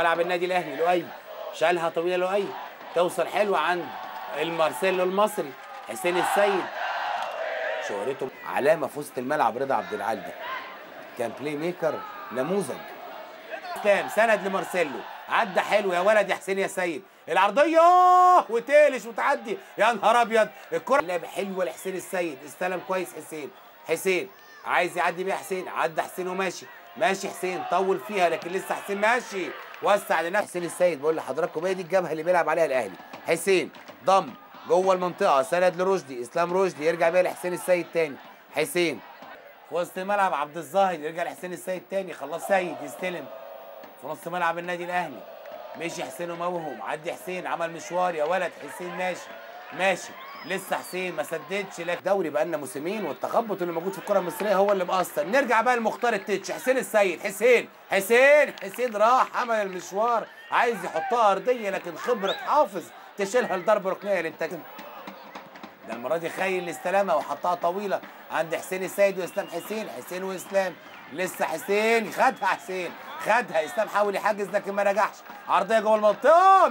ملعب النادي الاهلي. لؤي شالها طويلة، لؤي توصل حلوة عند المارسيلو المصري حسين السيد. شهرته علامة في وسط الملعب رضا عبد العال، ده كان playmaker نموذج. اسلام سند لمارسيلو، عدى حلو يا ولد يا حسين يا سيد، العرضية وتقلش وتعدي، يا نهار ابيض. الكره لعب حلوة لحسين السيد، استلم كويس حسين، حسين عايز يعدي بيها حسين، عدى حسين وماشي، ماشي حسين طول فيها لكن لسه حسين ماشي، وسع لنفسه حسين السيد. بقول لحضراتكم هي دي الجبهة اللي بيلعب عليها الاهلي. حسين ضم جوه المنطقة، سند لرشدي، اسلام رشدي يرجع بيها لحسين السيد تاني، حسين في وسط الملعب عبد الظاهر يرجع لحسين السيد تاني، خلاص سيد يستلم في نص ملعب النادي الاهلي، مشي حسين وموهم، عدي حسين عمل مشوار يا ولد حسين، ماشي ماشي لسه حسين ما سددش. لكن دوري بقى لنا موسمين والتخبط اللي موجود في الكره المصرية هو اللي مقصر. نرجع بقى لمختار التتش، حسين السيد، حسين حسين حسين راح عمل المشوار، عايز يحطها ارضية لكن خبره حافظ تشيلها لضرب ركنيه للانتاج. ده المرة دي خيل اللي استلمها وحطها طويلة عند حسين السيد واسلام حسين، حسين واسلام، لسه حسين خدها، حسين خدها، اسلام حاول يحجز لكن ما نجحش، عرضية جوه المنطقة.